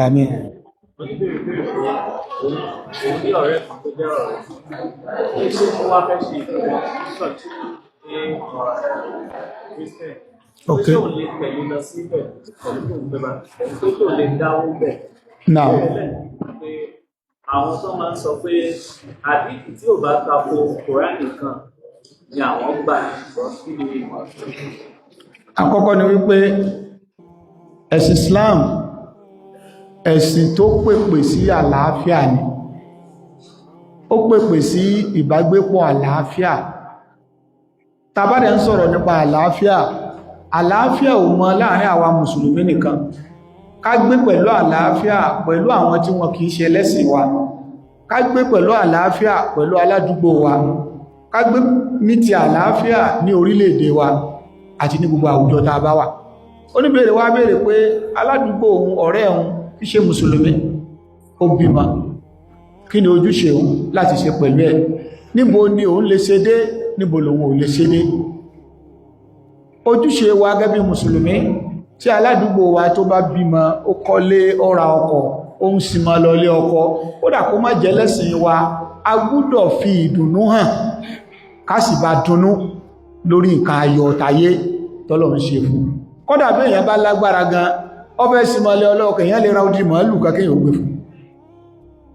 Àmín. Oníbèrè béèrè pé òun ní ọ̀rẹ́ kan tó jẹ́ ọ̀rẹ́ pé ṣé ó wá fẹ́ ṣe ìkómọ ní church ní Christian. Pé ṣé òun lè tẹ̀lé lọ síbẹ̀ pẹ̀lú kóun fẹ́ bá pé ṣé òun lè dáwó bẹ̀? Now. Pé àwọn tó máa ń sọ pé àdìsí tí ò bá tako Quran nìkan ni àwọn gbà gbọ́, kí ni? Àkọ́kọ́ ni wípé ẹ̀sìn Islam, ẹ̀sìn tó pèpè sí àlàáfíà ni. Ó pèpè sí ìbágbépọ̀ àlàáfíà. Tá bá dẹ̀ ń sọ̀rọ̀ nípa àlàáfíà, àlàáfíà ò mọ láàrin àwa mùsùlùmí nìkan. Ká gbé pẹ̀lú àlàáfíà pẹ̀lú àwọn tí wọn kìí ṣe ẹlẹ́sìn wa, ká gbé pẹ̀lú àlàáfíà pẹ̀lú aládùúgbò wa, ká gbé ní ti àlàáfíà ní orílẹ̀-èdè wa àti ní gbogbo àwùjọ tá a bá wà. Oníbèèrè wá béèrè pé aládùúgbò òun, ọ̀rẹ́ òun tí ṣe mùsùlùmí, ó bímọ, kí ni ojúṣe òun láti ṣe pẹ̀lú ẹ̀? Níbo ni òun lè ṣe dé? Níbo lòun ò lè ṣe dé? Ojúṣe wa gẹ́gẹ́ bí mùsùlùmí, tí aládùúgbò wa tó bá bímọ, ó kọ́lé, ó ra ọkọ̀, ó ń sinmọ lọ lé ọkọ, ó dà kó má jẹ́ lẹ́sìn wa, a gbúdọ̀ fi ìdùnnú hàn, ká sì bá dunnú lórí nǹkan ayọ̀ tayé tọ́lọ̀ ń ṣe fún. Kódà bí èèyàn bá lágbára gan, ó fẹ́ sinmọ lé ọlọ́ọ̀kọ̀, èèyàn lè ra odi màálù kan kéèyàn ó gbé fún,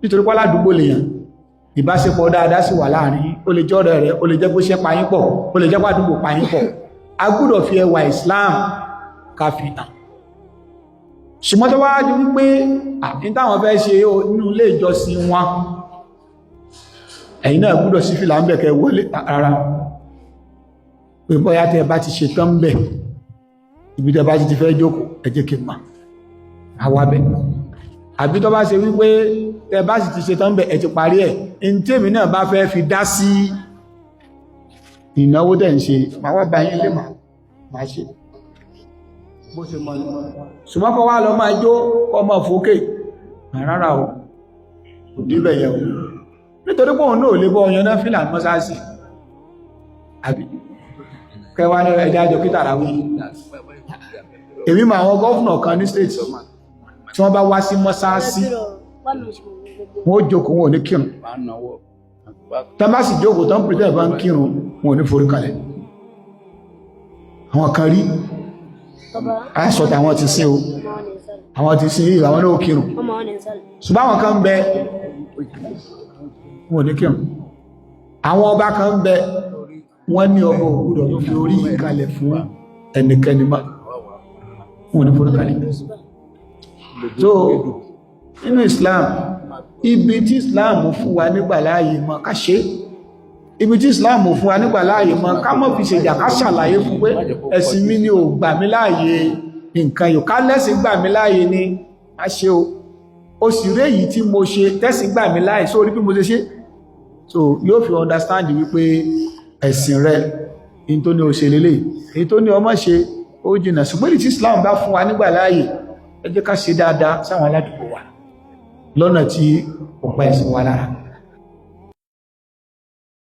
nítorí pé aládùúgbò lèèyàn, ìbáṣepọ̀ dáadáa sì wà láàrin. Ó lè jẹ́ ọ̀rẹ́ rẹ̀, ó lè jẹ́ pé ṣẹ́ payín pọ̀, ó lè jẹ́ pàdúgbò payín pọ̀. A gbúdọ̀ fi ẹwà Islam ká fi hàn. Ṣùgbọ́n tó wá di wípé ní táwọn fẹ́ ṣe nínú ilé ìjọsìn wọn, ẹ̀yin náà gbúdọ̀ sí fìlà ń bẹ̀ kẹ́ wọlé, rárá. Pé bóyá tẹ́ bá ti ṣe tán bẹ̀, ibi tẹ́ bá ti ti fẹ́ jókòó, ẹ jẹ́ kí n mọ̀, àwa bẹ̀. Àbí tó bá ṣe wípé tẹ́ bá sì ti ṣe tán bẹ̀, ẹ ti parí ẹ̀, ní tèmi náà bá fẹ́ fi dá sí ìnáwó tẹ̀ ń ṣe, máa wá bá yín lè máa ṣe bó ṣe mọ́ ní. Ṣùgbọ́n kọ́ wá lọ máa jó, kọ́ máa fòókè, rárá o, kò débẹ̀ yẹn o, nítorí pé òun náà lè bọ́ ọyàn náà fìlà mọ́sáàsì, àbí kẹwàá ní ẹjá àjọ kí tàràwí. Èmi ma àwọn governor kan ní state tí wọ́n bá wá sí mọ́sáàsì, wọ́n ó jókòó, wọn ò ní kírun. Tán bá sì jókòó tán, pretend bá ń kírun, wọn ò ní forí kalẹ̀. Àwọn kan rí aṣọ tàwọn ti sin o, àwọn ti sin yìí, àwọn náà kírun. Ṣùgbọ́n àwọn kan ń bẹ, wọn ò ní kírun. Àwọn ọba kan ń bẹ, wọ́n ní ọba ò gbọ́dọ̀ tó fi orí kalẹ̀ fún ẹnikẹ́ni mọ́, wọn ò ní forí kalẹ̀. So nínú Islam, ibi tí Islam fún wa nígbà láàyè mọ́, ká ṣe. Ibi tí Islam fún wa nígbà láàyè mọ́, ká mọ́ fi ṣèjà. Ká ṣàlàyé fún pé ẹ̀sìn mi ni ò gbà mí láàyè nǹkan yìí. Ká lẹ́sìn gbà mí láàyè ni a ṣe o. Ó sì rí èyí tí mo ṣe tẹ́sìn gbà mí láàyè sórí bí mo ṣe ṣe, so yóò fi understand wípé ẹ̀sìn rẹ̀ in tó ní o ṣe lélẹ̀, èyí tó ní ọmọ ṣe, ó jìnà. Ṣùgbọ́n èyí tí Islam bá fún wa nígbà láàyè, ẹ jẹ́ ká ṣe dáadáa sáwọn aládùúgbò wa lọ́nà tí ó pa ẹ̀sìn wa lára.